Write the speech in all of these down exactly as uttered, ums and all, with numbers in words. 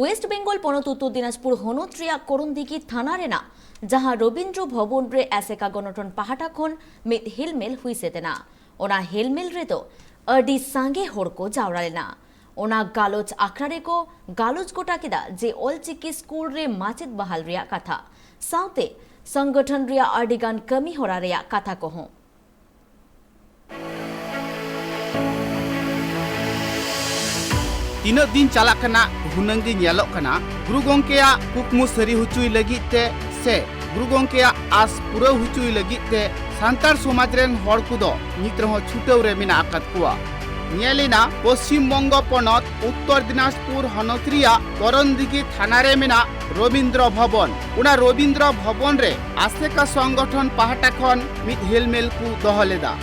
West Bengal ᱯᱚᱱᱚᱛ ᱩᱛᱛᱚᱨ ᱫᱤᱱᱟᱡᱽᱯᱩᱨ ᱦᱚᱱᱚᱛ ᱨᱮᱭᱟᱜ ᱠᱚᱨᱚᱱᱫᱤᱜᱷᱤ ᱛᱷᱟᱱᱟ ᱨᱮᱱᱟᱜ ᱡᱟᱦᱟᱸ ᱨᱚᱵᱤᱱᱫᱨᱚ ᱵᱷᱚᱵᱚᱱ ᱨᱮ ᱟᱥᱮᱠᱟ ᱜᱚᱱᱚᱴᱷᱚᱱ ᱯᱟᱦᱴᱟ ᱠᱷᱚᱱ ᱢᱤᱫ ᱦᱮᱞᱢᱮᱞ ᱦᱩᱭ ᱥᱟᱹᱛ ᱮᱱᱟ, ᱚᱱᱟ ᱦᱮᱞᱢᱮᱞ ᱨᱮᱫᱚ ᱟᱹᱰᱤ ᱥᱟᱸᱜᱮ ᱦᱚᱲ ᱠᱚ ᱡᱟᱣᱨᱟ ᱞᱮᱱᱟ᱾ ᱚᱱᱟ ᱜᱟᱞᱚᱪ ᱟᱠᱷᱲᱟ ᱨᱮᱠᱚ ᱜᱟᱞᱚᱪ ᱜᱚᱴᱟ ᱠᱮᱫᱟ ᱡᱮ ᱚᱞᱪᱤᱠᱤ ᱥᱠᱩᱞ ᱨᱮ ᱢᱟᱪᱮᱫ ᱵᱟᱦᱟᱞ ᱨᱮᱭᱟᱜ ᱠᱟᱛᱷᱟ ᱥᱟᱶᱛᱮ ᱥᱚᱝᱜᱚᱴᱷᱚᱱ ᱨᱮᱭᱟᱜ ᱟᱹᱰᱤᱜᱟᱱ ᱠᱟᱹᱢᱤ ᱦᱚᱨᱟ ᱨᱮᱭᱟᱜ ᱠᱟᱛᱷᱟ ᱠᱚᱦᱚᱸ᱾ ᱛᱤᱱᱟᱹᱜ ᱫᱤᱱ ᱪᱟᱞᱟᱜ ᱠᱟᱱᱟ, ᱦᱩᱱᱟᱹᱝ ᱜᱮ ᱧᱮᱞᱚᱜ ᱠᱟᱱᱟ, ᱜᱩᱨᱩ ᱜᱚᱢᱠᱮᱭᱟᱜ ᱠᱩᱠᱢᱩ ᱥᱟᱹᱨᱤ ᱦᱚᱪᱚᱭ ᱞᱟᱹᱜᱤᱫ ᱛᱮ ᱥᱮ ᱜᱩᱨᱩ ᱜᱚᱢᱠᱮᱭᱟᱜ ᱟᱥ ᱯᱩᱨᱟᱹᱣ ᱦᱚᱪᱚᱭ ᱞᱟᱹᱜᱤᱫ ᱛᱮ ᱥᱟᱱᱛᱟᱲ ᱥᱚᱢᱟᱡᱽ ᱨᱮᱱ ᱦᱚᱲ ᱠᱚᱫᱚ ᱱᱤᱛ ᱨᱮᱦᱚᱸ ᱪᱷᱩᱴᱟᱹᱣ ᱨᱮ ᱢᱮᱱᱟᱜ ᱟᱠᱟᱫ ᱠᱚᱣᱟ᱾ ᱧᱮᱞ ᱮᱱᱟ, ᱯᱚᱥᱪᱤᱢ ᱵᱚᱝᱜᱚ ᱯᱚᱱᱚᱛ ᱩᱛᱛᱚᱨ ᱫᱤᱱᱟᱡᱽᱯᱩᱨ ᱦᱚᱱᱚᱛ ᱨᱮᱭᱟᱜ ᱠᱚᱨᱚᱱᱫᱤᱜᱷᱤ ᱛᱷᱟᱱᱟ ᱨᱮ ᱢᱮᱱᱟᱜ ᱨᱚᱵᱤᱱᱫᱨᱚ ᱵᱷᱚᱵᱚᱱ᱾ ᱚᱱᱟ ᱨᱚᱵᱤᱱᱫᱨᱚ ᱵᱷᱚᱵᱚᱱ ᱨᱮ ᱟᱥᱮᱠᱟ ᱥᱚᱝᱜᱚᱴᱷᱚᱱ ᱯᱟᱦᱴᱟ ᱠᱷᱚᱱ ᱢᱤᱫ ᱦᱮᱞᱢᱮᱞ ᱠᱚ ᱫᱚᱦᱚ ᱞᱮᱫᱟ᱾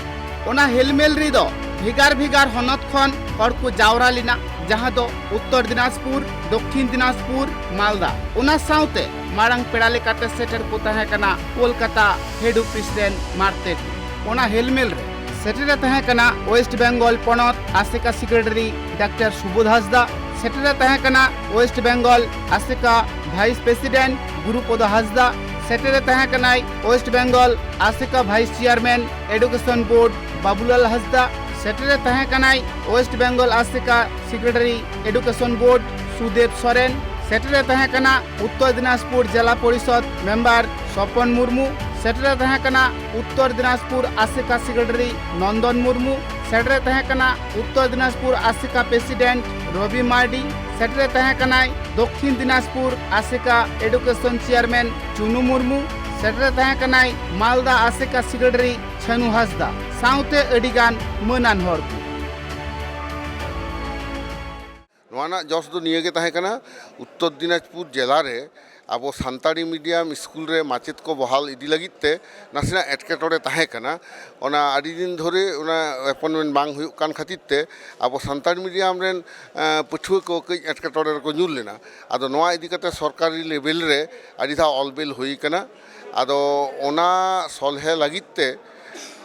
ᱚᱱᱟ ᱦᱮᱞᱢᱮᱞ ᱨᱮᱫᱚ ᱵᱷᱮᱜᱟᱨ ᱵᱷᱮᱜᱟᱨ ᱦᱚᱱᱚᱛ ᱠᱷᱚᱱ ᱦᱚᱲ ᱠᱚ ᱡᱟᱣᱨᱟ ᱞᱮᱱᱟ, ᱡᱟᱦᱟᱸ ᱫᱚ ᱩᱛᱛᱚᱨ ᱫᱤᱱᱟᱡᱽᱯᱩᱨ, ᱫᱚᱠᱠᱷᱤᱱ ᱫᱤᱱᱟᱡᱽᱯᱩᱨ, ᱢᱟᱞᱫᱟ᱾ ᱚᱱᱟ ᱥᱟᱶᱛᱮ ᱢᱟᱲᱟᱝ ᱯᱮᱲᱟ ᱞᱮᱠᱟᱛᱮ ᱥᱮᱴᱮᱨ ᱠᱚ ᱛᱟᱦᱮᱸ ᱠᱟᱱᱟ ᱠᱳᱞᱠᱟᱛᱟ ᱦᱮᱰ ᱚᱯᱷᱤᱥ ᱨᱮᱱ ᱢᱟᱨᱛᱮ ᱠᱚ᱾ ᱚᱱᱟ ᱦᱮᱞᱢᱮᱞ ᱨᱮ ᱥᱮᱴᱮᱨ ᱮ ᱛᱟᱦᱮᱸ ᱠᱟᱱᱟ ᱳᱭᱮᱥᱴ ᱵᱮᱝᱜᱚᱞ ᱯᱚᱱᱚᱛ ᱟᱥᱮᱠᱟ ᱥᱮᱠᱨᱮᱴᱟᱨᱤ ᱰᱟᱠᱛᱟᱨ ᱥᱩᱵᱳᱫᱷ ᱦᱟᱸᱥᱫᱟ, ᱥᱮᱴᱮᱨ ᱮ ᱛᱟᱦᱮᱸ ᱠᱟᱱᱟ West Bengal ASECA vice president ᱜᱩᱨᱩᱯᱚᱫᱚ ᱦᱟᱸᱥᱫᱟ, ᱥᱮᱴᱮᱨ ᱮ ᱛᱟᱦᱮᱸ ᱠᱟᱱᱟᱭ west Bengal ASECA vice chairman education board Babulal ᱦᱟᱸᱥᱫᱟ, ᱥᱮᱴᱮᱨ ᱮ ᱛᱟᱦᱮᱸ ᱠᱟᱱᱟᱭ west Bengal ASECA secretary education board Sudeb Soren, ᱥᱮᱴᱮᱨ ᱮ ᱛᱟᱦᱮᱸ ᱠᱟᱱᱟ ᱩᱛᱛᱚᱨ ᱫᱤᱱᱟᱡᱽᱯᱩᱨ ᱡᱮᱞᱟ ᱯᱚᱨᱤᱥᱚᱫ ᱢᱮᱢᱵᱟᱨ ᱥᱚᱯᱚᱱ ᱢᱩᱨᱢᱩ, ᱥᱮᱴᱮᱨ ᱮ ᱛᱟᱦᱮᱸ ᱠᱟᱱᱟ ᱩᱛᱛᱚᱨ ᱫᱤᱱᱟᱡᱽᱯᱩᱨ ᱟᱥᱮᱠᱟ ᱥᱮᱠᱨᱮᱴᱟᱨᱤ ᱱᱚᱱᱫᱚᱱ ᱢᱩᱨᱢᱩ, ᱥᱮᱴᱮᱨ ᱮ ᱛᱟᱦᱮᱸ ᱠᱟᱱᱟ ᱩᱛᱛᱚᱨ ᱫᱤᱱᱟᱡᱽᱯᱩᱨ ᱟᱥᱮᱠᱟ ᱯᱨᱮᱥᱤᱰᱮᱱᱴ ᱨᱚᱵᱤ ᱢᱟᱨᱰᱤ, ᱥᱮᱴᱮᱨ ᱮ ᱛᱟᱦᱮᱸ ᱠᱟᱱᱟᱭ ᱫᱚᱠᱠᱷᱤᱱ ᱫᱤᱱᱟᱡᱽᱯᱩᱨ ᱟᱥᱮᱠᱟ ᱮᱰᱩᱠᱮᱥᱚᱱ ᱪᱮᱭᱟᱨᱢᱮᱱ ᱪᱩᱱᱩ ᱢᱩᱨᱢᱩ, ᱥᱮᱴᱮᱨ ᱮ ᱛᱟᱦᱮᱸ ᱠᱟᱱᱟᱭ ᱢᱟᱞᱫᱟ ᱟᱥᱮᱠᱟ ᱥᱮᱠᱨᱮᱴᱟᱨᱤ ᱪᱷᱟᱱᱩ ᱦᱟᱸᱥᱫᱟ, ᱥᱟᱶᱛᱮ ᱟᱹᱰᱤᱜᱟᱱ ᱢᱟᱹᱱᱟᱱ ᱦᱚᱲ ᱠᱚ᱾ ᱱᱚᱣᱟ ᱨᱮᱱᱟᱜ ᱡᱚᱥ ᱫᱚ ᱱᱤᱭᱟᱹ ᱜᱮ ᱛᱟᱦᱮᱸ ᱠᱟᱱᱟ, ᱩᱛᱛᱚᱨ ᱫᱤᱱᱟᱡᱽᱯᱩᱨ ᱡᱮᱞᱟ ᱨᱮ ᱟᱵᱚ ᱥᱟᱱᱛᱟᱲᱤ ᱢᱤᱰᱤᱭᱟᱢ ᱥᱠᱩᱞ ᱨᱮ ᱢᱟᱪᱮᱫ ᱠᱚ ᱵᱚᱦᱟᱞ ᱤᱫᱤ ᱞᱟᱹᱜᱤᱫ ᱛᱮ ᱱᱟᱥᱮᱱᱟᱜ ᱮᱴᱠᱮᱴᱚᱬᱮ ᱛᱟᱦᱮᱸ ᱠᱟᱱᱟ᱾ ᱚᱱᱟ ᱟᱹᱰᱤ ᱫᱤᱱ ᱫᱷᱚᱨᱮ ᱚᱱᱟ ᱮᱯᱚᱭᱮᱱᱴᱢᱮᱱᱴ ᱵᱟᱝ ᱦᱩᱭᱩᱜ ᱠᱟᱱ ᱠᱷᱟᱹᱛᱤᱨ ᱛᱮ ᱟᱵᱚ ᱥᱟᱱᱛᱟᱲᱤ ᱢᱤᱰᱤᱭᱟᱢ ᱨᱮᱱ ᱮᱸ, ᱯᱟᱹᱴᱷᱩᱣᱟᱹ ᱠᱚ ᱠᱟᱹᱡ ᱮᱴᱠᱮᱴᱚᱬᱮ ᱨᱮᱠᱚ ᱧᱩᱨ ᱞᱮᱱᱟ᱾ ᱟᱫᱚ ᱱᱚᱣᱟ ᱤᱫᱤ ᱠᱟᱛᱮ ᱥᱚᱨᱠᱟᱨᱤ ᱞᱮᱵᱮᱞ ᱨᱮ ᱟᱹᱰᱤ ᱫᱷᱟᱣ ᱚᱞᱵᱮᱞ ᱦᱩᱭ ᱠᱟᱱᱟ᱾ ᱟᱫᱚ ᱚᱱᱟ ᱥᱚᱞᱦᱮ ᱞᱟᱹᱜᱤᱫ ᱛᱮ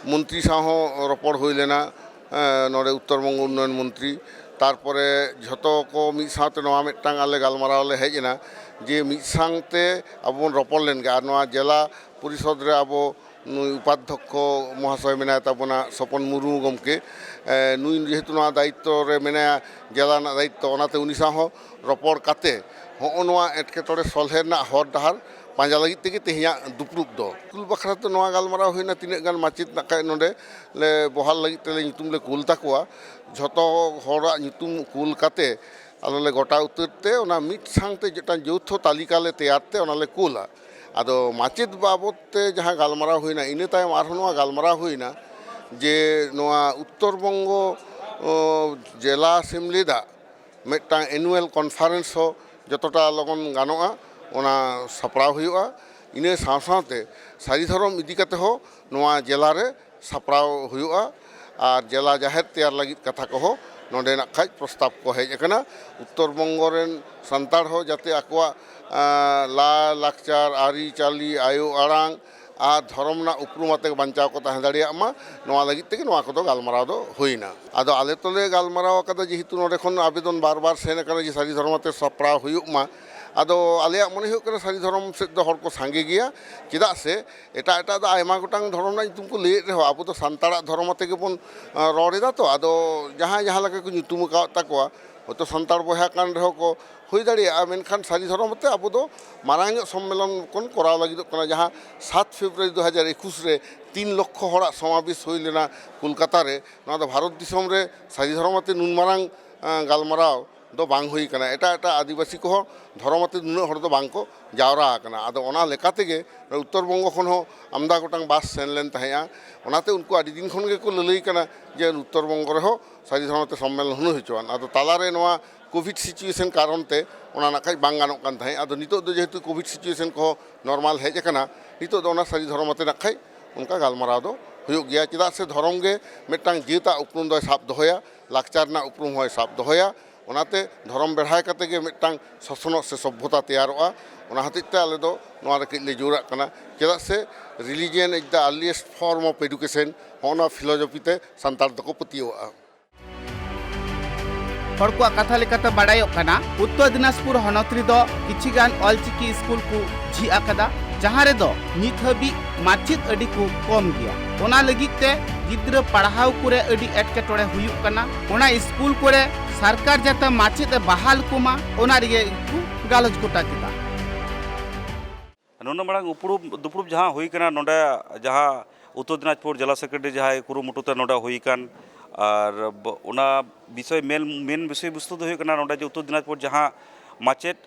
ᱢᱚᱱᱛᱨᱤ ᱥᱟᱶ ᱦᱚᱸ ᱨᱚᱯᱚᱲ ᱦᱩᱭ ᱞᱮᱱᱟ, ᱮᱸ, ᱱᱚᱰᱮ ᱩᱛᱛᱚᱨ ᱵᱚᱝᱜᱚ ᱩᱱᱱᱚᱭᱚᱱ ᱢᱚᱱᱛᱨᱤ᱾ ᱛᱟᱨᱯᱚᱨᱮ ᱡᱷᱚᱛᱚ ᱠᱚ ᱢᱤᱫ ᱥᱟᱶᱛᱮ ᱱᱚᱣᱟ ᱢᱤᱫᱴᱟᱝ ᱟᱞᱮ ᱜᱟᱞᱢᱟᱨᱟᱣ ᱞᱮ ᱦᱮᱡ ᱮᱱᱟ ᱡᱮ ᱢᱤᱫ ᱥᱟᱶᱛᱮ ᱟᱵᱚ ᱵᱚᱱ ᱨᱚᱯᱚᱲ ᱞᱮᱱ ᱜᱮ᱾ ᱟᱨ ᱱᱚᱣᱟ ᱡᱮᱞᱟ ᱯᱚᱨᱤᱥᱚᱫᱽ ᱨᱮ ᱟᱵᱚ ᱱᱩᱭ ᱩᱯᱟᱫᱽᱫᱷᱚᱠᱠᱷᱚ ᱢᱚᱦᱟᱥᱚᱭ ᱢᱮᱱᱟᱭ ᱛᱟᱵᱚᱱᱟ, ᱥᱚᱯᱚᱱ ᱢᱩᱨᱢᱩ ᱜᱚᱢᱠᱮ, ᱮ, ᱱᱩᱭ ᱡᱮᱦᱮᱛᱩ ᱱᱚᱣᱟ ᱫᱟᱭᱤᱛᱛᱚ ᱨᱮ ᱢᱮᱱᱟᱭᱟ, ᱡᱮᱞᱟ ᱨᱮᱱᱟᱜ ᱫᱟᱭᱤᱛᱛᱚ, ᱚᱱᱟᱛᱮ ᱩᱱᱤ ᱥᱟᱶ ᱦᱚᱸ ᱨᱚᱯᱚᱲ ᱠᱟᱛᱮ ᱦᱚᱸᱜᱼᱚ ᱱᱚᱣᱟ ᱮᱴᱠᱮᱴᱚᱬᱮ ᱥᱚᱞᱦᱮ ᱨᱮᱱᱟᱜ ᱦᱚᱨ ᱰᱟᱦᱟᱨ ᱯᱟᱸᱡᱟ ᱞᱟᱹᱜᱤᱫ ᱛᱮᱜᱮ ᱛᱮᱦᱮᱧᱟᱜ ᱫᱩᱯᱲᱩᱵ ᱫᱚ᱾ ᱠᱩᱞ ᱵᱟᱠᱷᱨᱟ ᱛᱮ ᱱᱚᱣᱟ ᱜᱟᱞᱢᱟᱨᱟᱣ ᱦᱩᱭᱱᱟ, ᱛᱤᱱᱟᱹᱜ ᱜᱟᱱ ᱢᱟᱪᱮᱫ ᱱᱟᱜ ᱠᱷᱟᱡ ᱱᱚᱰᱮ ᱞᱮ ᱵᱚᱦᱟᱞ ᱞᱟᱹᱜᱤᱫ ᱛᱮᱞᱮ ᱧᱩᱛᱩᱢ ᱞᱮ ᱠᱩᱞ ᱛᱟᱠᱚᱣᱟ᱾ ᱡᱷᱚᱛᱚ ᱦᱚᱲᱟᱜ ᱧᱩᱛᱩᱢ ᱠᱩᱞ ᱠᱟᱛᱮ ᱟᱞᱮ ᱞᱮ ᱜᱚᱴᱟ ᱩᱛᱟᱹᱨ ᱛᱮ ᱚᱱᱟ ᱢᱤᱫ ᱥᱟᱶᱛᱮ ᱢᱤᱫᱴᱟᱝ ᱡᱳᱣᱛᱷᱚ ᱛᱟᱹᱞᱤᱠᱟ ᱞᱮ ᱛᱮᱭᱟᱨ ᱛᱮ ᱚᱱᱟ ᱞᱮ ᱠᱩᱞᱟ᱾ ᱟᱫᱚ ᱢᱟᱪᱮᱫ ᱵᱟᱵᱚᱫ ᱛᱮ ᱡᱟᱦᱟᱸ ᱜᱟᱞᱢᱟᱨᱟᱣ ᱦᱩᱭᱱᱟ, ᱤᱱᱟᱹ ᱛᱟᱭᱚᱢ ᱟᱨᱦᱚᱸ ᱱᱚᱣᱟ ᱜᱟᱞᱢᱟᱨᱟᱣ ᱦᱩᱭᱱᱟ ᱡᱮ ᱱᱚᱣᱟ ᱩᱛᱛᱚᱨ ᱵᱚᱝᱜᱚ, ᱚ, ᱡᱮᱞᱟ ᱥᱮᱢᱞᱮᱫᱟᱜ ᱢᱤᱫᱴᱟᱝ annual conference ᱦᱚᱸ ᱡᱚᱛᱚᱴᱟ ᱞᱚᱜᱚᱱ ᱜᱟᱱᱚᱜᱼᱟ, ᱚᱱᱟ ᱥᱟᱯᱲᱟᱣ ᱦᱩᱭᱩᱜᱼᱟ᱾ ᱤᱱᱟᱹ ᱥᱟᱶ ᱥᱟᱶᱛᱮ ᱥᱟᱹᱨᱤ ᱫᱷᱚᱨᱚᱢ ᱤᱫᱤ ᱠᱟᱛᱮ ᱦᱚᱸ ᱱᱚᱣᱟ ᱡᱮᱞᱟ ᱨᱮ ᱥᱟᱯᱲᱟᱣ ᱦᱩᱭᱩᱜᱼᱟ᱾ ᱟᱨ ᱡᱮᱞᱟ ᱡᱟᱦᱮᱨ ᱛᱮᱭᱟᱨ ᱞᱟᱹᱜᱤᱫ ᱠᱟᱛᱷᱟ ᱠᱚᱦᱚᱸ ᱱᱚᱰᱮ ᱱᱟᱜ ᱠᱷᱟᱡ ᱯᱨᱚᱥᱛᱟᱵ ᱠᱚ ᱦᱮᱡ ᱟᱠᱟᱱᱟ᱾ ᱩᱛᱛᱚᱨ ᱵᱚᱝᱜᱚ ᱨᱮᱱ ᱥᱟᱱᱛᱟᱲ ᱦᱚᱸ ᱡᱟᱛᱮ ᱟᱠᱚᱣᱟᱜ, ᱟᱸ, ᱞᱟᱭ ᱞᱟᱠᱪᱟᱨ, ᱟᱹᱨᱤᱪᱟᱹᱞᱤ, ᱟᱭᱳ ᱟᱲᱟᱝ ᱟᱨ ᱫᱷᱚᱨᱚᱢ ᱨᱮᱱᱟᱜ ᱩᱯᱨᱩᱢ ᱟᱛᱮ ᱵᱟᱧᱪᱟᱣ ᱠᱚ ᱛᱟᱦᱮᱸ ᱫᱟᱲᱮᱭᱟᱜ ᱢᱟ, ᱱᱚᱣᱟ ᱞᱟᱹᱜᱤᱫ ᱛᱮᱜᱮ ᱱᱚᱣᱟ ᱠᱚᱫᱚ ᱜᱟᱞᱢᱟᱨᱟᱣ ᱫᱚ ᱦᱩᱭᱱᱟ᱾ ᱟᱫᱚ ᱟᱞᱮ ᱛᱚᱞᱮ ᱜᱟᱞᱢᱟᱨᱟᱣ ᱟᱠᱟᱫᱟ, ᱡᱮᱦᱮᱛᱩ ᱱᱚᱰᱮ ᱠᱷᱚᱱ ᱟᱵᱮᱫᱚᱱ ᱵᱟᱨ ᱵᱟᱨ ᱥᱮᱱ ᱟᱠᱟᱱᱟ ᱡᱮ ᱥᱟᱹᱨᱤ ᱫᱷᱚᱨᱚᱢ ᱟᱛᱮ ᱥᱟᱯᱲᱟᱣ ᱦᱩᱭᱩᱜ ᱢᱟ᱾ ᱟᱫᱚ ᱟᱞᱮᱭᱟᱜ ᱢᱚᱱᱮ ᱦᱩᱭᱩᱜ ᱠᱟᱱᱟ ᱥᱟᱹᱨᱤ ᱫᱷᱚᱨᱚᱢ ᱥᱮᱫ ᱫᱚ ᱦᱚᱲ ᱠᱚ ᱥᱟᱸᱜᱮ ᱜᱮᱭᱟ, ᱪᱮᱫᱟᱜ ᱥᱮ ᱮᱴᱟᱜ ᱮᱴᱟᱜ ᱫᱚ ᱟᱭᱢᱟ ᱜᱚᱴᱟᱝ ᱫᱷᱚᱨᱚᱢ ᱨᱮᱱᱟᱜ ᱧᱩᱛᱩᱢ ᱠᱚ ᱞᱟᱹᱭᱮᱫ ᱨᱮᱦᱚᱸ ᱟᱵᱚ ᱫᱚ ᱥᱟᱱᱛᱟᱲᱟᱜ ᱫᱷᱚᱨᱚᱢ ᱟᱛᱮ ᱜᱮᱵᱚᱱ, ᱟᱸ, ᱨᱚᱲ ᱮᱫᱟ ᱛᱚ᱾ ᱟᱫᱚ ᱡᱟᱦᱟᱸᱭ ᱡᱟᱦᱟᱸ ᱞᱮᱠᱟ ᱠᱚ ᱧᱩᱛᱩᱢ ᱟᱠᱟᱫ ᱛᱟᱠᱚᱣᱟ, ᱦᱚᱭᱛᱚ ᱥᱟᱱᱛᱟᱲ ᱵᱚᱭᱦᱟ ᱠᱟᱱ ᱨᱮᱦᱚᱸ ᱠᱚ ᱦᱩᱭ ᱫᱟᱲᱮᱭᱟᱜᱼᱟ, ᱢᱮᱱᱠᱷᱟᱱ ᱥᱟᱹᱨᱤ ᱫᱷᱚᱨᱚᱢ ᱟᱛᱮ ᱟᱵᱚ ᱫᱚ ᱢᱟᱨᱟᱝ ᱧᱚᱜ ᱥᱚᱢᱢᱮᱞᱚᱱ ᱵᱚᱱ ᱠᱚᱨᱟᱣ ᱞᱟᱹᱜᱤᱫᱚᱜ ᱠᱟᱱᱟ, ᱡᱟᱦᱟᱸ ᱥᱟᱛ ᱯᱷᱮᱵᱽᱨᱩᱣᱟᱨᱤ ᱫᱩ ᱦᱟᱡᱟᱨ ᱮᱠᱩᱥ ᱨᱮ ᱛᱤᱱ ᱞᱚᱠᱠᱷᱚ ᱦᱚᱲᱟᱜ ᱥᱚᱢᱟᱵᱮᱥ ᱦᱩᱭ ᱞᱮᱱᱟ ᱠᱳᱞᱠᱟᱛᱟ ᱨᱮ᱾ ᱱᱚᱣᱟ ᱫᱚ ᱵᱷᱟᱨᱚᱛ ᱫᱤᱥᱚᱢ ᱨᱮ ᱥᱟᱹᱨᱤ ᱫᱷᱚᱨᱚᱢ ᱟᱛᱮ ᱱᱩᱱ ᱢᱟᱨᱟᱝ, ᱟᱸ, ᱜᱟᱞᱢᱟᱨᱟᱣ ᱫᱚ ᱵᱟᱝ ᱦᱩᱭ ᱠᱟᱱᱟ᱾ ᱮᱴᱟᱜ ᱮᱴᱟᱜ ᱟᱹᱫᱤᱵᱟᱹᱥᱤ ᱠᱚᱦᱚᱸ ᱫᱷᱚᱨᱚᱢ ᱟᱛᱮ ᱱᱩᱱᱟᱹᱜ ᱦᱚᱲ ᱫᱚ ᱵᱟᱝ ᱠᱚ ᱡᱟᱣᱨᱟ ᱟᱠᱟᱱᱟ᱾ ᱟᱫᱚ ᱚᱱᱟ ᱞᱮᱠᱟ ᱛᱮᱜᱮ ᱩᱛᱛᱚᱨ ᱵᱚᱝᱜᱚ ᱠᱷᱚᱱ ᱦᱚᱸ ᱟᱢᱫᱟ ᱜᱚᱴᱟᱝ ᱵᱟᱥ ᱥᱮᱱ ᱞᱮᱱ ᱛᱟᱦᱮᱸᱜᱼᱟ᱾ ᱚᱱᱟᱛᱮ ᱩᱱᱠᱩ ᱟᱹᱰᱤ ᱫᱤᱱ ᱠᱷᱚᱱ ᱜᱮᱠᱚ ᱞᱟᱹᱞᱟᱹᱭ ᱠᱟᱱᱟ ᱡᱮ ᱩᱛᱛᱚᱨ ᱵᱚᱝᱜᱚ ᱨᱮᱦᱚᱸ ᱥᱟᱹᱨᱤ ᱫᱷᱚᱨᱚᱢ ᱟᱛᱮ ᱥᱚᱢᱢᱮᱞᱚᱱ ᱦᱩᱭ ᱦᱚᱪᱚᱣᱟᱱ᱾ ᱟᱫᱚ ᱛᱟᱞᱟᱨᱮ ᱱᱚᱣᱟ ᱠᱳᱵᱷᱤᱰ situation ᱠᱟᱨᱚᱱ ᱛᱮ ᱚᱱᱟ ᱱᱟᱜ ᱠᱷᱟᱡ ᱵᱟᱝ ᱜᱟᱱᱚᱜ ᱠᱟᱱ ᱛᱟᱦᱮᱸᱫ᱾ ᱟᱫᱚ ᱱᱤᱛᱚᱜ ᱫᱚ ᱡᱮᱦᱮᱛᱩ ᱠᱳᱵᱷᱤᱰ situation ᱠᱚᱦᱚᱸ ᱱᱚᱨᱢᱟᱞ ᱦᱮᱡ ᱟᱠᱟᱱᱟ, ᱱᱤᱛᱚᱜ ᱫᱚ ᱚᱱᱟ ᱥᱟᱹᱨᱤ ᱫᱷᱚᱨᱚᱢ ᱟᱛᱮ ᱱᱟᱜ ᱠᱷᱟᱡ ᱚᱱᱠᱟ ᱜᱟᱞᱢᱟᱨᱟᱣ ᱫᱚ ᱦᱩᱭᱩᱜ ᱜᱮᱭᱟ᱾ ᱪᱮᱫᱟᱜ ᱥᱮ ᱫᱷᱚᱨᱚᱢ ᱜᱮ ᱢᱤᱫᱴᱟᱝ ᱡᱟᱹᱛᱟᱜ ᱩᱯᱨᱩᱢ ᱫᱚᱭ ᱥᱟᱵ ᱫᱚᱦᱚᱭᱟ, ᱞᱟᱠᱪᱟᱨ ᱨᱮᱱᱟᱜ ᱩᱯᱨᱩᱢ ᱦᱚᱸᱭ ᱥᱟᱵ ᱫᱚᱦᱚᱭᱟ᱾ ᱚᱱᱟᱛᱮ ᱫᱷᱚᱨᱚᱢ ᱵᱮᱲᱦᱟᱭ ᱠᱟᱛᱮ ᱜᱮ ᱢᱤᱫᱴᱟᱝ ᱥᱚᱥᱱᱚᱜ ᱥᱮ ᱥᱚᱵᱷᱚᱛᱟ ᱛᱮᱭᱟᱨᱚᱜᱼᱟ᱾ ᱚᱱᱟ ᱦᱚᱛᱮᱡ ᱛᱮ ᱟᱞᱮ ᱫᱚ ᱱᱚᱣᱟ ᱨᱮ ᱠᱟᱹᱡ ᱞᱮ ᱡᱳᱨᱟᱜ ᱠᱟᱱᱟ᱾ ᱪᱮᱫᱟᱜ ᱥᱮ religion is the earliest form of education, ᱦᱚᱸᱜᱼᱚ ᱱᱚᱣᱟ philosophy ᱛᱮ ᱥᱟᱱᱛᱟᱲ ᱫᱚᱠᱚ ᱯᱟᱹᱛᱭᱟᱹᱣᱟᱜᱼᱟ᱾ ᱦᱚᱲ ᱠᱚᱣᱟᱜ ᱠᱟᱛᱷᱟ ᱞᱮᱠᱟᱛᱮ ᱵᱟᱰᱟᱭᱚᱜ ᱠᱟᱱᱟ, ᱩᱛᱛᱚᱨ ᱫᱤᱱᱟᱡᱽᱯᱩᱨ ᱦᱚᱱᱚᱛ ᱨᱮᱫᱚ ᱠᱤᱪᱷᱤ ᱜᱟᱱ ᱚᱞᱪᱤᱠᱤ ᱥᱠᱩᱞ ᱠᱚ ᱡᱷᱤᱡ ᱟᱠᱟᱫᱟ, ᱡᱟᱦᱟᱸ ᱨᱮᱫᱚ ᱱᱤᱛ ᱦᱟᱹᱵᱤᱡ ᱢᱟᱪᱮᱫ ᱟᱹᱰᱤ ᱠᱚ ᱠᱚᱢ ᱜᱮᱭᱟ᱾ ᱚᱱᱟ ᱞᱟᱹᱜᱤᱫ ᱛᱮ ᱜᱤᱫᱽᱨᱟᱹ ᱯᱟᱲᱦᱟᱣ ᱠᱚᱨᱮ ᱟᱹᱰᱤ ᱮᱴᱠᱮᱴᱚᱬᱮ ᱦᱩᱭᱩᱜ ᱠᱟᱱᱟ᱾ ᱚᱱᱟ ᱥᱠᱩᱞ ᱠᱚᱨᱮ ᱥᱚᱨᱠᱟᱨ ᱡᱟᱛᱮ ᱢᱟᱪᱮᱫ ᱮ ᱵᱟᱦᱟᱞ ᱠᱚᱢᱟ, ᱚᱱᱟ ᱨᱮᱜᱮ ᱠᱚ ᱜᱟᱞᱚᱪ ᱜᱚᱴᱟ ᱠᱮᱫᱟ᱾ ᱱᱩᱱᱟᱹᱜ ᱢᱟᱨᱟᱝ ᱩᱯᱲᱩᱯ ᱫᱩᱯᱲᱩᱯ ᱡᱟᱦᱟᱸ ᱦᱩᱭ ᱠᱟᱱᱟ, ᱱᱚᱰᱮ ᱡᱟᱦᱟᱸ ᱩᱛᱛᱚᱨ ᱫᱤᱱᱟᱡᱽᱯᱩᱨ ᱡᱮᱞᱟ ᱥᱮᱠᱨᱮᱴᱟᱨᱤ ᱡᱟᱦᱟᱸᱭ ᱠᱩᱨᱩᱢᱩᱴᱩ ᱛᱮ ᱱᱚᱰᱮ ᱦᱩᱭ ᱟᱠᱟᱱ, ᱟᱨ ᱵ-, ᱚᱱᱟ ᱵᱤᱥᱚᱭ ᱢᱮᱱ, ᱢᱮᱱ ᱵᱤᱥᱚᱭ ᱵᱚᱥᱛᱩ ᱫᱚ ᱦᱩᱭᱩᱜ ᱠᱟᱱᱟ, ᱱᱚᱰᱮ ᱡᱮ ᱩᱛᱛᱚᱨ ᱫᱤᱱᱟᱡᱽᱯᱩᱨ ᱡᱟᱦᱟᱸ ᱢᱟᱪᱮᱫ,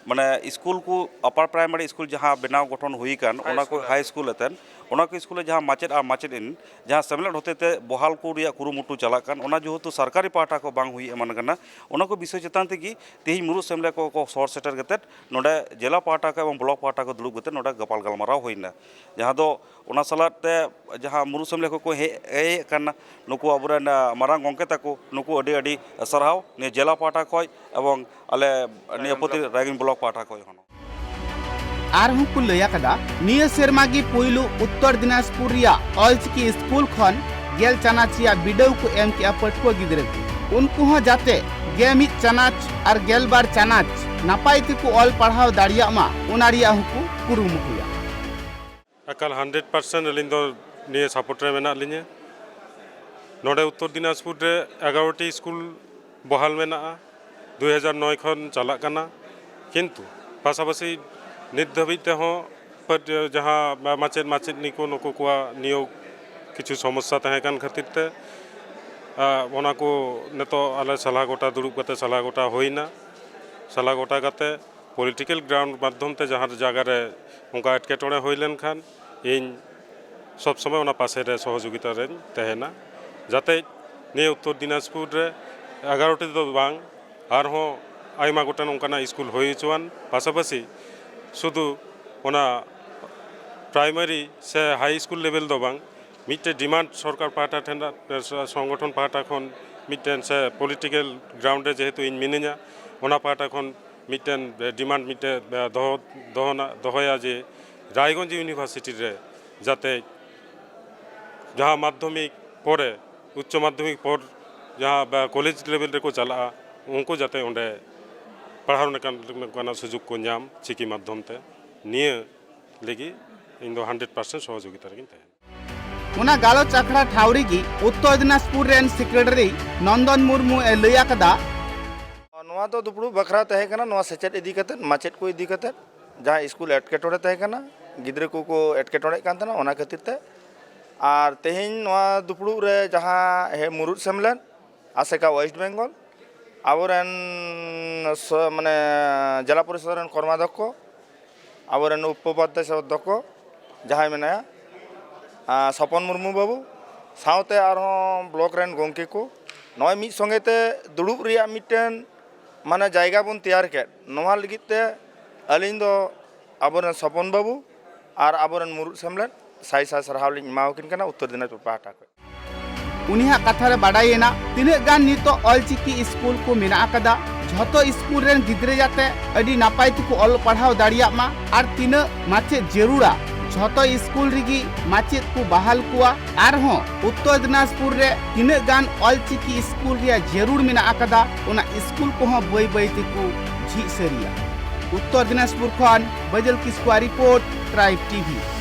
ᱢᱟᱱᱮ ᱥᱠᱩᱞ ᱠᱚ, ᱟᱯᱟᱨ ᱯᱨᱟᱭᱢᱟᱨᱤ ᱥᱠᱩᱞ ᱡᱟᱦᱟᱸ ᱵᱮᱱᱟᱣ ᱜᱚᱴᱷᱚᱱ ᱦᱩᱭ ᱟᱠᱟᱱ, ᱚᱱᱟ ᱠᱚ ᱦᱟᱭ ᱥᱠᱩᱞ ᱮᱛᱮᱱ, ᱚᱱᱟ ᱠᱚ ᱥᱠᱩᱞ ᱨᱮ ᱡᱟᱦᱟᱸ ᱢᱟᱪᱮᱫ ᱟᱨ ᱢᱟᱪᱮᱫᱤᱱ ᱡᱟᱦᱟᱸ ᱥᱮᱢᱞᱮᱫ ᱦᱚᱛᱮᱛᱮ ᱵᱚᱦᱟᱞ ᱠᱚ ᱨᱮᱭᱟᱜ ᱠᱩᱨᱩᱢᱩᱴᱩ ᱪᱟᱞᱟᱜ ᱠᱟᱱ, ᱚᱱᱟ ᱡᱮᱦᱮᱛᱩ ᱥᱚᱨᱠᱟᱨᱤ ᱯᱟᱦᱴᱟ ᱠᱷᱚᱱ ᱵᱟᱝ ᱦᱩᱭ ᱮᱢᱟᱱ ᱠᱟᱱᱟ, ᱚᱱᱟ ᱠᱚ ᱵᱤᱥᱚᱭ ᱪᱮᱛᱟᱱ ᱛᱮᱜᱮ ᱛᱮᱦᱮᱧ ᱢᱩᱬᱩᱫ ᱥᱮᱢᱞᱮᱫ ᱠᱚ, ᱠᱚ ᱥᱚᱦᱚᱨ ᱥᱮᱴᱮᱨ ᱠᱟᱛᱮᱫ ᱱᱚᱰᱮ ᱡᱮᱞᱟ ᱯᱟᱦᱴᱟ ᱠᱷᱚᱱ ᱮᱵᱚᱝ ᱵᱞᱚᱠ ᱯᱟᱦᱴᱟ ᱠᱷᱚᱱ ᱫᱩᱲᱩᱵ ᱠᱟᱛᱮᱫ ᱱᱚᱰᱮ ᱜᱟᱯᱟᱞ ᱜᱟᱞᱢᱟᱨᱟᱣ ᱦᱩᱭᱱᱟ, ᱡᱟᱦᱟᱸ ᱫᱚ ᱚᱱᱟ ᱥᱟᱞᱟᱜ ᱛᱮ ᱡᱟᱦᱟᱸ ᱢᱩᱬᱩᱫ ᱥᱮᱢᱞᱮᱫ ᱠᱷᱚᱱ ᱠᱚ ᱦᱮᱡ, ᱦᱮᱡ ᱟᱠᱟᱱᱟ ᱱᱩᱠᱩ ᱟᱵᱚᱨᱮᱱ, ᱟ, ᱢᱟᱨᱟᱝ ᱜᱚᱢᱠᱮ ᱛᱟᱠᱚ, ᱱᱩᱠᱩ ᱟᱹᱰᱤ ᱟᱹᱰᱤ ᱥᱟᱨᱦᱟᱣ ᱱᱤᱭᱟᱹ ᱡᱮᱞᱟ ᱯᱟᱦᱴᱟ ᱠᱷᱚᱱ ᱮᱵᱚᱝ ᱟᱞᱮ ᱱᱤᱭᱟᱹ ᱯᱨᱚᱛᱤ ᱨᱟᱭᱜᱚᱸᱡᱽ ᱵᱞᱚᱠ ᱯᱟᱦᱴᱟ ᱠᱷᱚᱱ ᱦᱚᱸ᱾ ᱟᱨᱦᱚᱸ ᱠᱚ ᱞᱟᱹᱭ ᱟᱠᱟᱫᱟ, ᱱᱤᱭᱟᱹ ᱥᱮᱨᱢᱟ ᱜᱮ ᱯᱩᱭᱞᱩ ᱩᱛᱛᱚᱨ ᱫᱤᱱᱟᱡᱽᱯᱩᱨ ᱨᱮᱭᱟᱜ ᱚᱞᱪᱤᱠᱤ ᱥᱠᱩᱞ ᱠᱷᱚᱱ ᱜᱮᱞ ᱪᱟᱱᱟᱪ ᱨᱮᱭᱟᱜ ᱵᱤᱰᱟᱹᱣ ᱠᱚ ᱮᱢ ᱠᱮᱫᱼᱟ ᱯᱟᱹᱴᱷᱩᱣᱟᱹ ᱜᱤᱫᱽᱨᱟᱹ ᱠᱚ᱾ ᱩᱱᱠᱩ ᱦᱚᱸ ᱡᱟᱛᱮ ᱜᱮᱞ ᱢᱤᱫ ᱪᱟᱱᱟᱪ ᱟᱨ ᱜᱮᱞ ᱵᱟᱨ ᱪᱟᱱᱟᱪ ᱱᱟᱯᱟᱭ ᱛᱮᱠᱚ ᱚᱞ ᱯᱟᱲᱦᱟᱣ ᱫᱟᱲᱮᱭᱟᱜ ᱢᱟ, ᱚᱱᱟ ᱨᱮᱭᱟᱜ ᱦᱚᱸᱠᱚ ᱠᱩᱨᱩᱢᱩᱴᱩᱭᱟ᱾ ᱮᱠᱟᱞ ᱦᱟᱱᱰᱨᱮᱰ ᱯᱟᱨᱥᱮᱱᱴ ᱟᱹᱞᱤᱧ ᱫᱚ ᱱᱤᱭᱟᱹ ᱥᱟᱯᱳᱨᱴ ᱨᱮ ᱢᱮᱱᱟᱜ ᱞᱤᱧᱟᱹ᱾ ᱱᱚᱰᱮ ᱩᱛᱛᱚᱨ ᱫᱤᱱᱟᱡᱽᱯᱩᱨ ᱨᱮ ᱮᱜᱟᱨᱚ ᱴᱤ ᱥᱠᱩᱞ ᱵᱚᱦᱟᱞ ᱢᱮᱱᱟᱜᱼᱟ, ᱫᱩᱭ ᱦᱟᱡᱟᱨ ᱱᱚᱭ ᱠᱷᱚᱱ ᱪᱟᱞᱟᱜ ᱠᱟᱱᱟ, ᱠᱤᱱᱛᱩ ᱯᱟᱥᱟᱯᱟᱥᱤ ᱱᱤᱛ ᱫᱷᱟᱹᱵᱤᱡ ᱛᱮᱦᱚᱸ ᱯᱟᱹᱴ-, ᱡᱟᱦᱟᱸ ᱢᱟᱪᱮᱫ ᱢᱟᱪᱮᱛᱱᱤ ᱠᱚ ᱱᱩᱠᱩ ᱠᱚᱣᱟᱜ ᱱᱤᱭᱳᱜᱽ ᱠᱤᱪᱷᱩ ᱥᱚᱢᱚᱥᱥᱟ ᱛᱟᱦᱮᱸ ᱠᱟᱱ ᱠᱷᱟᱹᱛᱤᱨ ᱛᱮ, ᱟ, ᱚᱱᱟ ᱠᱚ ᱱᱤᱛᱚᱜ ᱟᱞᱮ ᱥᱟᱞᱟ ᱜᱚᱴᱟ ᱫᱩᱲᱩᱵ ᱠᱟᱛᱮ ᱥᱟᱞᱟ ᱜᱚᱴᱟ ᱦᱩᱭᱱᱟ᱾ ᱥᱟᱞᱟ ᱜᱚᱴᱟ ᱠᱟᱛᱮ ᱯᱚᱞᱤᱴᱤᱠᱮᱞ ᱜᱨᱟᱣᱩᱱᱰ ᱢᱟᱫᱽᱫᱷᱚᱢ ᱛᱮ ᱡᱟᱦᱟᱸ ᱡᱟᱭᱜᱟ ᱨᱮ ᱚᱱᱠᱟ ᱮᱴᱠᱮᱴᱚᱬᱮ ᱦᱩᱭ ᱞᱮᱱᱠᱷᱟᱱ ᱤᱧ ᱥᱚᱵ ᱥᱚᱢᱚᱭ ᱚᱱᱟ ᱯᱟᱥᱮ ᱨᱮ ᱥᱚᱦᱚᱡᱳᱜᱤᱛᱟ ᱨᱮᱧ ᱛᱟᱦᱮᱱᱟ, ᱡᱟᱛᱮ ᱱᱤᱭᱟᱹ ᱩᱛᱛᱚᱨ ᱫᱤᱱᱟᱡᱽᱯᱩᱨ ᱨᱮ ᱮᱜᱟᱨᱚ ᱴᱤ ᱫᱚ ᱵᱟᱝ, ᱟᱨᱦᱚᱸ ᱟᱭᱢᱟ ᱜᱚᱴᱟᱝ ᱚᱱᱠᱟᱱᱟᱜ ᱥᱠᱩᱞ ᱦᱩᱭ ᱦᱚᱪᱚᱣᱟᱱ, ᱯᱟᱥᱟᱯᱟᱥᱤ ᱥᱩᱫᱷᱩ ᱚᱱᱟ ᱯᱨᱟᱭᱢᱟᱨᱤ ᱥᱮ ᱦᱟᱭ ᱥᱠᱩᱞ ᱞᱮᱵᱮᱞ ᱫᱚ ᱵᱟᱝ, ᱢᱤᱫᱴᱮᱱ ᱰᱤᱢᱟᱱᱰ ᱥᱚᱨᱠᱟᱨ ᱯᱟᱦᱴᱟ ᱴᱷᱮᱱ, ᱥᱚᱝᱜᱚᱴᱷᱚᱱ ᱯᱟᱦᱴᱟ ᱠᱷᱚᱱ ᱢᱤᱫᱴᱮᱱ ᱥᱮ ᱯᱚᱞᱤᱴᱤᱠᱮᱞ ᱜᱨᱟᱣᱩᱱᱰ ᱨᱮ ᱡᱮᱦᱮᱛᱩ ᱤᱧ ᱢᱤᱱᱟᱹᱧᱟ, ᱚᱱᱟ ᱯᱟᱦᱴᱟ ᱠᱷᱚᱱ ᱢᱤᱫᱴᱮᱱ ᱰᱤᱢᱟᱱᱰ ᱢᱤᱫᱴᱮᱱ ᱫᱚᱦᱚ, ᱫᱚᱦᱚᱱᱟ-, ᱫᱚᱦᱚᱭᱟ ᱡᱮ ᱨᱟᱭᱜᱚᱸᱡᱽ ᱤᱭᱩᱱᱤᱵᱷᱟᱨᱥᱤᱴᱤ ᱨᱮ ᱡᱟᱛᱮ ᱡᱟᱦᱟᱸ ᱢᱟᱫᱽᱫᱷᱚᱢᱤᱠ ᱯᱚᱨᱮ, ᱩᱪᱪᱚ ᱢᱟᱫᱽᱫᱷᱚᱢᱤᱠ ᱯᱚᱨ ᱡᱟᱦᱟᱸ ᱵᱟ-, ᱠᱚᱞᱮᱡᱽ ᱞᱮᱵᱮᱞ ᱨᱮᱠᱚ ᱪᱟᱞᱟᱜᱼᱟ, ᱩᱱᱠᱩ ᱡᱟᱛᱮ ᱚᱸᱰᱮ ᱯᱟᱲᱦᱟᱣ ᱞᱮᱠᱟᱱ, ᱞᱮᱠᱟᱱᱟᱜ ᱥᱩᱡᱳᱜᱽ ᱠᱚ ᱧᱟᱢ ᱪᱤᱠᱤ ᱢᱟᱫᱽᱫᱷᱚᱢ ᱛᱮ, ᱱᱤᱭᱟᱹ ᱞᱟᱹᱜᱤᱫ ᱤᱧ ᱫᱚ ᱦᱟᱱᱰᱨᱮᱰ ᱯᱟᱨᱥᱮᱱᱴ ᱥᱚᱦᱚᱡᱳᱜᱤᱛᱟ ᱨᱮᱜᱤᱧ ᱛᱟᱦᱮᱱᱟ᱾ ᱚᱱᱟ ᱜᱟᱞᱚᱪ ᱟᱠᱷᱲᱟ ᱴᱷᱟᱶ ᱨᱮᱜᱮ ᱩᱛᱛᱚᱨ ᱫᱤᱱᱟᱡᱽᱯᱩᱨ ᱨᱮᱱ ᱥᱮᱠᱨᱮᱴᱟᱨᱤ ᱱᱚᱱᱫᱚᱱ ᱢᱩᱨᱢᱩ ᱮ ᱞᱟᱹᱭ ᱟᱠᱟᱫᱟ᱾ ᱱᱚᱣᱟ ᱫᱚ ᱫᱩᱯᱲᱩᱵ ᱵᱟᱠᱷᱨᱟ ᱛᱟᱦᱮᱸ ᱠᱟᱱᱟ, ᱱᱚᱣᱟ ᱥᱮᱪᱮᱫ ᱤᱫᱤ ᱠᱟᱛᱮᱫ, ᱢᱟᱪᱮᱫ ᱠᱚ ᱤᱫᱤ ᱠᱟᱛᱮᱫ, ᱡᱟᱦᱟᱸ ᱥᱠᱩᱞ ᱮᱴᱠᱮᱴᱚᱬᱮ ᱛᱟᱦᱮᱸ ᱠᱟᱱᱟ, ᱜᱤᱫᱽᱨᱟᱹ ᱠᱚᱠᱚ ᱮᱴᱠᱮᱴᱚᱬᱮᱜ ᱠᱟᱱ ᱛᱟᱦᱮᱱᱟ, ᱚᱱᱟ ᱠᱷᱟᱹᱛᱤᱨ ᱛᱮ᱾ ᱟᱨ ᱛᱮᱦᱮᱧ ᱱᱚᱣᱟ ᱫᱩᱯᱲᱩᱵ ᱨᱮ ᱡᱟᱦᱟᱸ ᱦᱮ-, ᱢᱩᱲᱩᱫ ᱥᱮᱢᱞᱮᱫ, ᱟᱥᱮᱠᱟ ᱳᱭᱮᱥᱴ ᱵᱮᱝᱜᱚᱞ, ᱟᱵᱚᱨᱮᱱ ᱥᱚ-, ᱢᱟᱱᱮ ᱡᱮᱞᱟ ᱯᱚᱨᱤᱥᱚᱫ ᱨᱮᱱ ᱠᱚᱨᱢᱟᱫᱷᱚᱠᱠᱷᱚ, ᱟᱵᱚᱨᱮᱱ ᱩᱯᱚᱯᱟᱫᱽᱫᱷᱟᱭ ᱚᱫᱽᱫᱷᱚᱠᱠᱷᱚ ᱡᱟᱦᱟᱸᱭ ᱢᱮᱱᱟᱭᱟ, ᱟᱨ ᱥᱚᱯᱚᱱ ᱢᱩᱨᱢᱩ ᱵᱟᱹᱵᱩ, ᱥᱟᱶᱛᱮ ᱟᱨᱦᱚᱸ ᱵᱞᱚᱠ ᱨᱮᱱ ᱜᱚᱢᱠᱮ ᱠᱚ, ᱱᱚᱜᱼᱚᱭ ᱢᱤᱫ ᱥᱚᱸᱜᱮ ᱛᱮ ᱫᱩᱲᱩᱵ ᱨᱮᱭᱟᱜ ᱢᱤᱫᱴᱮᱱ ᱢᱟᱱᱮ ᱡᱟᱭᱜᱟ ᱵᱚᱱ ᱛᱮᱭᱟᱨ ᱠᱮᱫ, ᱱᱚᱣᱟ ᱞᱟᱹᱜᱤᱫ ᱛᱮ ᱟᱹᱞᱤᱧ ᱫᱚ ᱟᱵᱚᱨᱮᱱ ᱥᱚᱯᱚᱱ ᱵᱟᱹᱵᱩ ᱟᱨ ᱟᱵᱚᱨᱮᱱ ᱢᱩᱨᱩᱫ ᱥᱮᱢᱞᱮᱫ ᱥᱟᱭ ᱥᱟᱭ ᱥᱟᱨᱦᱟᱣ ᱞᱤᱧ ᱮᱢᱟᱣᱟᱠᱤᱱ ᱠᱟᱱᱟ ᱩᱛᱛᱚᱨ ᱫᱤᱱᱟᱡᱽᱯᱩᱨ ᱯᱟᱦᱴᱟ ᱠᱷᱚᱱ᱾ ᱩᱱᱤᱭᱟᱜ ᱠᱟᱛᱷᱟ ᱨᱮ ᱵᱟᱰᱟᱭᱮᱱᱟ ᱛᱤᱱᱟᱹᱜ ᱜᱟᱱ ᱱᱤᱛᱚᱜ ᱚᱞᱪᱤᱠᱤ ᱥᱠᱩᱞ ᱠᱚ ᱢᱮᱱᱟᱜ ᱟᱠᱟᱫᱟ, ᱡᱷᱚᱛᱚ ᱥᱠᱩᱞ ᱨᱮᱱ ᱜᱤᱫᱽᱨᱟᱹ ᱡᱟᱛᱮ ᱟᱹᱰᱤ ᱱᱟᱯᱟᱭ ᱛᱮᱠᱚ ᱚᱞ ᱯᱟᱲᱦᱟᱣ ᱫᱟᱲᱮᱭᱟᱜ ᱢᱟ ᱟᱨ ᱛᱤᱱᱟᱹᱜ ᱢᱟᱪᱮᱫ ᱡᱟᱹᱨᱩᱲᱟ, ᱡᱷᱚᱛᱚ ᱥᱠᱩᱞ ᱨᱮᱜᱮ ᱢᱟᱪᱮᱫ ᱠᱚ ᱵᱟᱦᱟᱞ ᱠᱚᱣᱟ᱾ ᱟᱨᱦᱚᱸ ᱩᱛᱛᱚᱨ ᱫᱤᱱᱟᱡᱽᱯᱩᱨ ᱨᱮ ᱛᱤᱱᱟᱹᱜ ᱜᱟᱱ ᱚᱞᱪᱤᱠᱤ ᱥᱠᱩᱞ ᱨᱮᱭᱟᱜ ᱡᱟᱹᱨᱩᱲ ᱢᱮᱱᱟᱜ ᱟᱠᱟᱫᱟ, ᱚᱱᱟ ᱥᱠᱩᱞ ᱠᱚᱦᱚᱸ ᱵᱟᱹᱭ ᱵᱟᱹᱭ ᱛᱮᱠᱚ ᱡᱷᱤᱡ ᱥᱟᱹᱨᱤᱭᱟ᱾ ᱩᱛᱛᱚᱨ ᱫᱤᱱᱟᱡᱽᱯᱩᱨ ᱠᱷᱚᱱ ᱵᱟᱹᱡᱟᱹᱞ ᱠᱤᱥᱠᱩᱣᱟᱜ ᱨᱤᱯᱳᱨᱴ, ᱴᱨᱟᱭᱤᱵᱽ ᱴᱤᱵᱷᱤ᱾